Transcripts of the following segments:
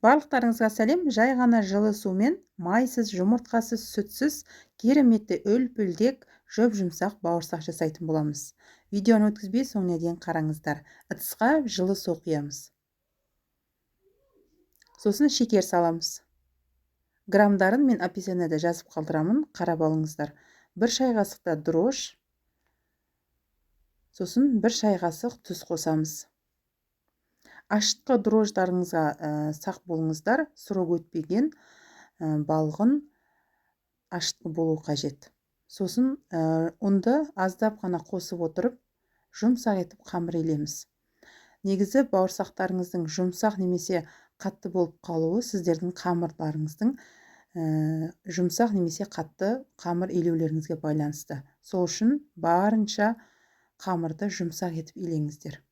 Барлықтарыңызға сәлем. Жай ғана жылы сумен, майсыз, жұмыртқасыз, сүтсіз кереметті үлпілдек, жұп-жұмсақ бауырсақ жасайтын боламыз. Видеоны өткізбей соңына дейін қараңыздар. Ыдысқа жылы су құямыз. Сосын шекер саламыз. Грамдарын мен описаниеда жазып қалдырамын, қарап алыңыздар. 1 шай қасықта дрожж, сосын 1 шай қасық тұз қосамыз. Ашытқы дрожждарыңызға сақ болыңыздар, срок өтпеген, балғын ашытқы болу қажет. Сосын ұнды аздап қана қосып отырып, жұмсақ етіп қамыр илеміз. Негізі бауырсақтарыңыздың жұмсақ немесе қатты болып қалуы сіздердің қамырларыңыздың жұмсақ немесе қатты қамыр илеулеріңізге байланысты. Сол үшін барынша қамырды жұмсақ етіп илеңіздер.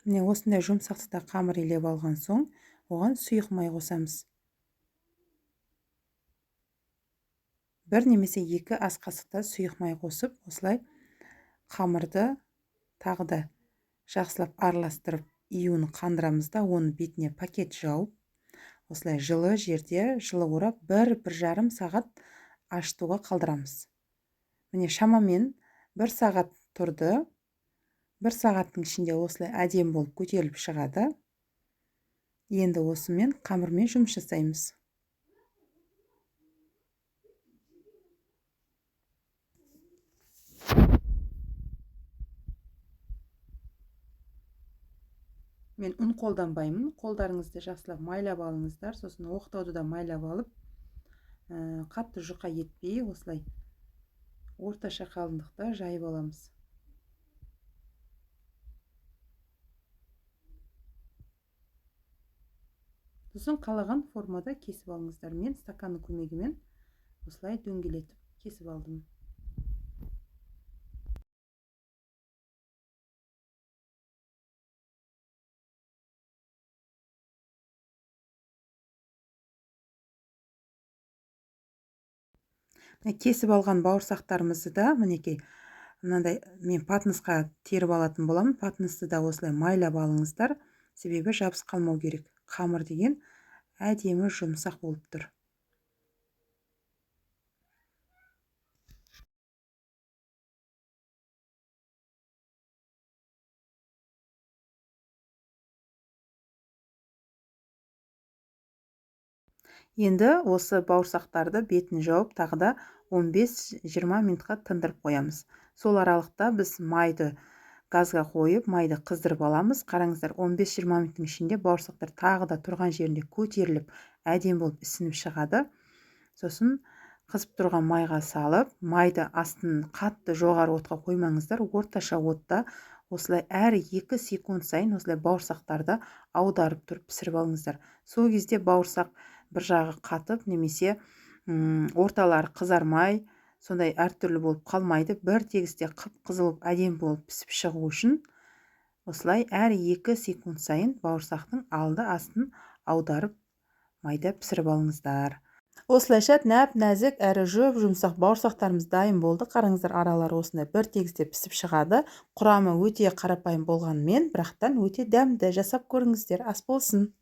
Міне осындай жұмсақтықта қамыр илеп алған соң, оған сұйық май қосамыз. 1 немесе 2 ас қасықта сұйық май қосып, осылай қамырды тағы да жақсылап араластырып, июін қандырамыз да, оның бетіне пакет жауып, осылай жылы жерде жылы орап, бір жарым сағат ашытуға қалдырамыз. Міне шамамен 1 сағат тұрды. 1 сағаттың ішінде осылай әдемі болып көтеріліп шығады. Енді осымен қамырмен жұмыс жасаймыз. Мен ұн қолданбаймын. Қолдарыңызды жақсылап майлап алыңыздар. Сосын оқтауды да майлап алып, қатты жұқа етпей, осылай орташа қалыңдықта жайып аламыз. Сосын қалаған формада кесіп алыңыздар. Мен стаканның көмегімен осылай дөңгелетіп кесіп алдым. Міне кесіп алған бауырсақтарымызды да мінекей мынандай мен патнысқа теріп алатын боламын. Патнысты да осылай майлап алыңыздар, себебі жабысып қалмау керек. Қамыр деген әдемі жұмсақ болып тұр. Енді осы бауырсақтарды бетін жауып, тағы да 15-20 минутқа тындырып қоямыз. Сол аралықта біз майды газға қойып, майды қыздырып аламыз. Қараңыздар, 15-20 минуттың ішінде бауырсақтар тағы да тұрған жерінде көтеріліп, әдемі болып ісініп шығады. Сосын қызып тұрған майға салып, майды астын қатты жоғары отқа қоймаңыздар, орташа отта осылай әр 2 секунд сайын осылай бауырсақтарды аударып тұрып пісіріп алыңыздар. Сол кезде бауырсақ бір жағы қатып немесе орталары қызармай, сондай әртүрлі болып қалмайды. Бір тегісте қып-қызыл болып әдемі болып пісіп шығу үшін осылай әр 2 секунд сайын бауырсақтың алды астын аударып майда пісіріп алыңыздар. Осылайша нәп-нәзік әрі жұп-жұмсақ бауырсақтарымыз дайын болды. Қараңыздар, аралары осындай бір тегісте пісіп шығады. Құрамы өте қарапайым болғанымен, бірақтан өте дәмді. Жасап көріңіздер. Ас болсын.